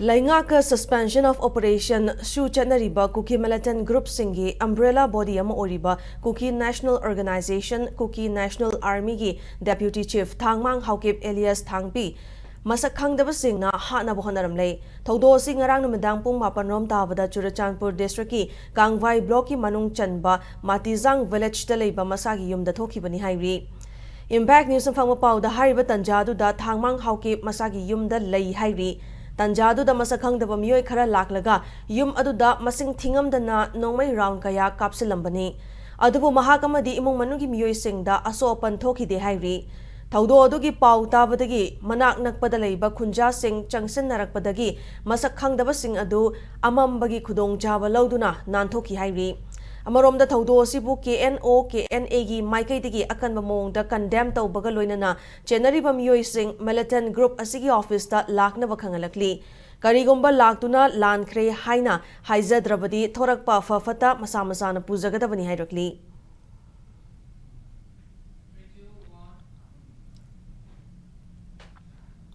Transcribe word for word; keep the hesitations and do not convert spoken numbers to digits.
ꯂꯩꯉꯥꯛꯀ suspension of operation ꯁꯨ ꯆꯠꯅꯔꯤꯕ ꯀꯨꯀꯤ militant group ꯁꯤꯡꯒꯤ umbrella body ꯑꯃ ꯑꯣꯏꯔꯤꯕ Kuki National Organization, Kuki National Army ꯒꯤ deputy chief ꯊꯥꯡꯃꯥꯡ ꯍꯥꯎꯀꯤꯞ alias ꯊꯥꯡꯄꯤ ꯃꯁꯛ ꯈꯪꯗꯕꯁꯤꯡꯅ ꯍꯥꯠꯅꯕ ꯍꯣꯠꯅꯔꯝꯂꯦ꯫ ꯊꯧꯗꯣꯛ ꯑꯁꯤ ꯉꯔꯥꯡ ꯅꯨꯃꯤꯗꯥꯡ ꯄꯨꯡ ꯃꯥꯄꯟ ꯔꯣꯝ ꯇꯥꯕꯗ ꯆꯨꯔꯆꯥꯟꯄꯨꯔ district ꯀꯤ ꯀꯥꯡꯚꯥꯏ block ꯀꯤ ꯃꯅꯨꯡ ꯆꯟꯕ ꯃꯥꯇꯤꯖꯥꯡ village ꯇ ꯂꯩꯕ ꯃꯁꯥꯒꯤ ꯌꯨꯝꯗ ꯊꯣꯛꯈꯤꯕꯅꯤ ꯍꯥꯏꯔꯤ꯫ Impact News ꯅ ꯐꯪꯕ ꯄꯥꯎꯗ ꯍꯥꯏꯔꯤꯕ ꯇꯟꯖꯥꯗꯨꯗ ꯊꯥꯡꯃꯥꯡ ꯍꯥꯎꯀꯤꯞ ꯃꯁꯥꯒꯤ ꯌꯨꯝꯗ ꯂꯩ ꯍꯥꯏꯔꯤ꯫ ꯇꯟꯖꯥꯗꯨꯗ ꯃꯁꯛ ꯈꯪꯗꯕ ꯃꯤꯑꯣꯏ ꯈꯔ ꯂꯥꯛꯂꯒ ꯌꯨꯝ ꯑꯗꯨꯗ ꯃꯁꯤꯡ ꯊꯤꯉꯝꯗꯅ ꯅꯣꯡꯃꯩ round ꯀꯌꯥ ꯀꯥꯞꯁꯤꯜꯂꯝꯕꯅꯤ꯫ ꯑꯗꯨꯕꯨ ꯃꯍꯥꯛ ꯑꯃꯗꯤ ꯏꯃꯨꯡ ꯃꯅꯨꯡꯒꯤ ꯃꯤꯑꯣꯏꯁꯤꯡꯗ ꯑꯁꯣꯛ ꯑꯄꯟ ꯊꯣꯛꯈꯤꯗꯦ ꯍꯥꯏꯔꯤ꯫ ꯊꯧꯗꯣꯛ ꯑꯗꯨꯒꯤ ꯄꯥꯎ ꯇꯥꯕꯗꯒꯤ ꯃꯅꯥꯛ ꯅꯛꯄꯗ ꯂꯩꯕ ꯈꯨꯟꯖꯥꯁꯤꯡ ꯆꯪꯁꯤꯟꯅꯔꯛꯄꯗꯒꯤ ꯃꯁꯛ ꯈꯪꯗꯕꯁꯤꯡ ꯑꯗꯨ ꯑꯃꯝꯕꯒꯤ ꯈꯨꯗꯣꯡꯆꯥꯕ ꯂꯧꯗꯨꯅ ꯅꯥꯟꯊꯣꯛꯈꯤ ꯍꯥꯏꯔꯤ꯫ ꯑꯃꯔꯣꯝꯗ ꯊꯧꯗꯣꯛ ꯑꯁꯤꯕꯨ K N O, K N A ꯒꯤ ꯃꯥꯏꯀꯩꯗꯒꯤ ꯑꯀꯟꯕ ꯃꯑꯣꯡꯗ condemn ꯇꯧꯕꯒ ꯂꯣꯏꯅꯅ ꯆꯦꯟꯅꯔꯤꯕ ꯃꯤꯑꯣꯏꯁꯤꯡ militant group ꯑꯁꯤꯒꯤ office ꯇ ꯂꯥꯛꯅꯕ ꯈꯪꯍꯜꯂꯛꯂꯤ꯫ ꯀꯔꯤꯒꯨꯝꯕ ꯂꯥꯛꯇꯨꯅ ꯂꯥꯟꯈ꯭ꯔꯦ ꯍꯥꯏꯅ ꯍꯥꯏꯖꯗ꯭ꯔꯕꯗꯤ ꯊꯣꯔꯛꯄ ꯑꯐ ꯐꯠꯇ ꯃꯁꯥ ꯃꯁꯥꯅ ꯄꯨꯖꯒꯗꯕꯅꯤ ꯍꯥꯏꯔꯛꯂꯤ꯫